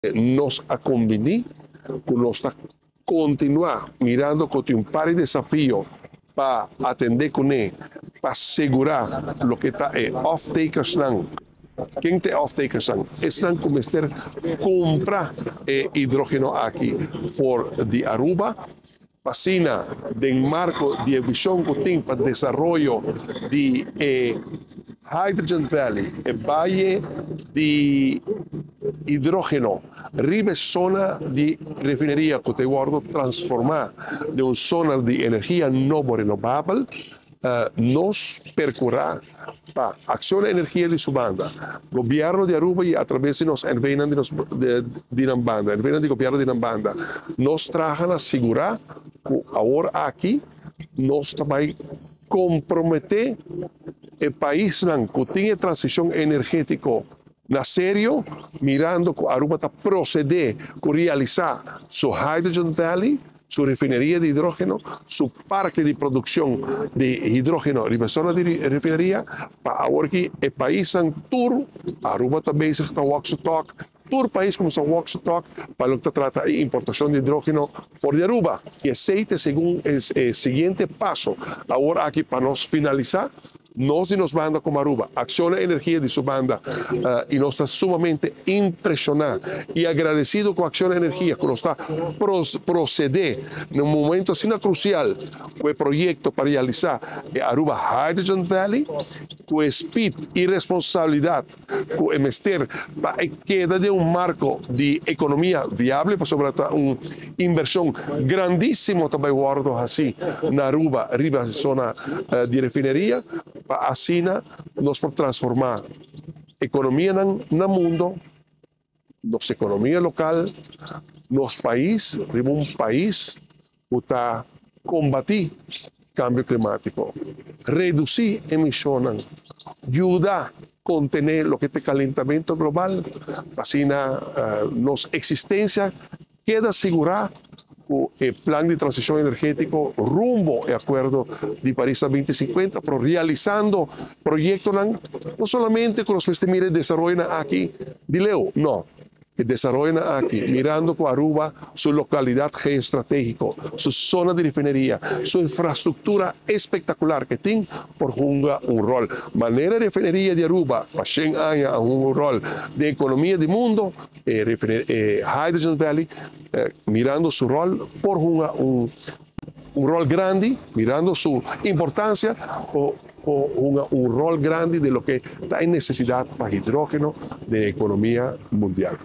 Nos a kombiní ku nos ta kontinuá mirando ku tin un par di desafio pa atendé kuné pa segurá loke ta e off-takersnan. Ken ta e off-takersnan? Esnan ku mester kumpra e hidrógeno aki for di Aruba. Pa asina, den marko di e vishon ku tin pa desaroyo di e Hydrogen Valley, e baye di hidrógeno riba e zona di refineria ku ta wòrdu transformá den un zona di energia nobo renobabel, nos perkurá pa Acciona Energia di su banda, Gobierno di Aruba y atrabes di nos NVnan di nos di nan banda, NVnan di Gobierno di nan banda, nos traha na sigura cu awor aki nos ta bay compromete e paisnan cu tin e transicion energetico na serio, mirando cu Aruba ta procede cu realisa su Hydrogen Valley, su refineria di hidrógeno, su parke di produkshon di hidrógeno riba e zona di refineria, pa awor ki e paisnan tur, Aruba ta bezig ta wòk su tòk, tur pais kuminsá wòk su tòk pa loke ta trata e importashon di hidrógeno for di Aruba. I esei ta segun e siguiente paso awor aki pa nos finalisá. Nos di nos banda como Aruba, Acciona Energia di su banda y nos ta sumamente impresiona y agradecido cu Acciona Energia cu nos ta procede na un momento asina crucial cu e proyecto pa realisa e Aruba Hydrogen Valley cu e speed y responsabilidad cu e mester pa e keda den un marco di economia viable pasobra ta un inversion grandisimo ta bay wordo haci na Aruba riba e zona di refineria pa asina nos por transforma economianan na mundo, nos economia local, nos pais riba un pais cu ta combati cambio climatico, reduci emisionnan, yuda contene loke ta e calentamento global, pa asina nos existencia keda sigura cu e plan di transicion energetico rumbo e acuerdo di Paris na 2050, pero realisando proyectonan no solamente cu nos mester mira e desaroyonan aki di leu, no. E desaroyonan aki, mirando cu Aruba su localidad geostrategico, su zona di refineria, su infrastructura espectacular ke tin, por hunga un rol. Manera e refineria di Aruba pa shen aña a hunga un rol den economia di mundo, e e Hydrogen Valley, mirando su rol, por hunga un un rol grandi, mirando su importancia, por por hunga un rol grandi den loke ta e necesidad pa hidrogeno den e economia mundial.